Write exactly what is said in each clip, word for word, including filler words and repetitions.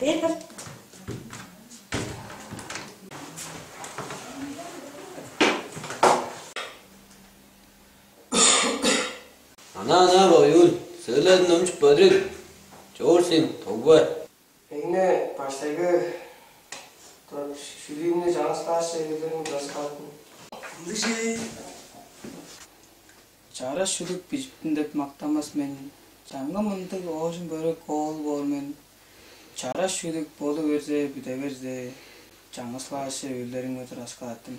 Бээр бер. Ана-ана, Оюн, сыыладын номчуп бадырыг. Чоор сен, тогба. Эңне баштайгы шүлүүмнү чаңгыс класс чергелерин кылдым. Ындыжы. Чараш шүлүк бижиптим деп мактанмас мен. Чаңгы мындыг оожум бөрек оол боор мен. Чараш шүлүк болу берзе, бүде берзе, чаңгыс класс чергелериңе тураскааттым.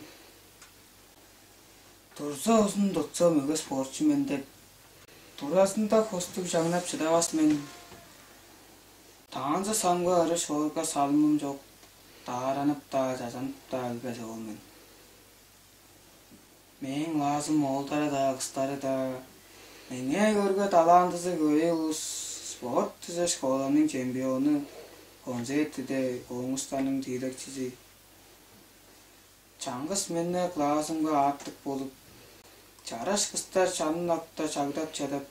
Турза узун, тутса мөге спортчу мен деп, туразында хостуг чаңнап чыдавас мен. Таанзы самга ыры шоорга салымым чок, дааранып-даа, чажанып-даа өлбес ол мен. Мээң лаазым оолдары-даа, кыстары-даа, меңээ көрге талантызы хөй улус, спорт дизе школаның чемпиону, концертиде оңустаның тиилекчизи. Чаңгыс мен-не классымга аартык болуп, чараш кыстар чанын акта чагдап чадап,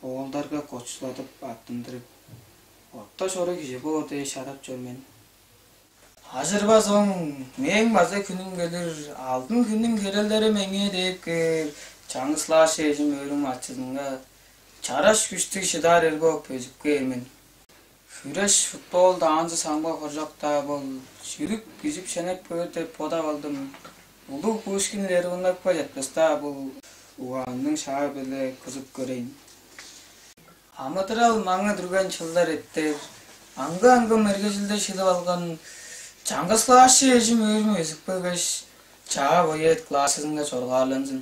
оолдарга кочуладып аттындырып, орта шору кижи боор дээш адап чор мен. Ажырбас оң, мээң база хүнүм келир, алдын хүннүң херелдери меңээ дээп кээр, чаңгыс класс эжим өөрүм ачызынга чараш күштүг шыдаар эр бооп өзүп кээр мен. Хүреш, футбол, даанзы самга хоржок-даа бол, шүлүк бижип шенеп көөр деп бодап алдым. Улуг Пушкин Лермонтовка четпес-даа бол, угаанның шаа-биле кызып көрейн. Амыдырал маңы дүрген чылдар эттер, аңгы-аңгы мергежилде шилип алган чаңгыс класс эжим өөрүм өзүп келгеш, чаа поэт классызынга чоргаарланзын.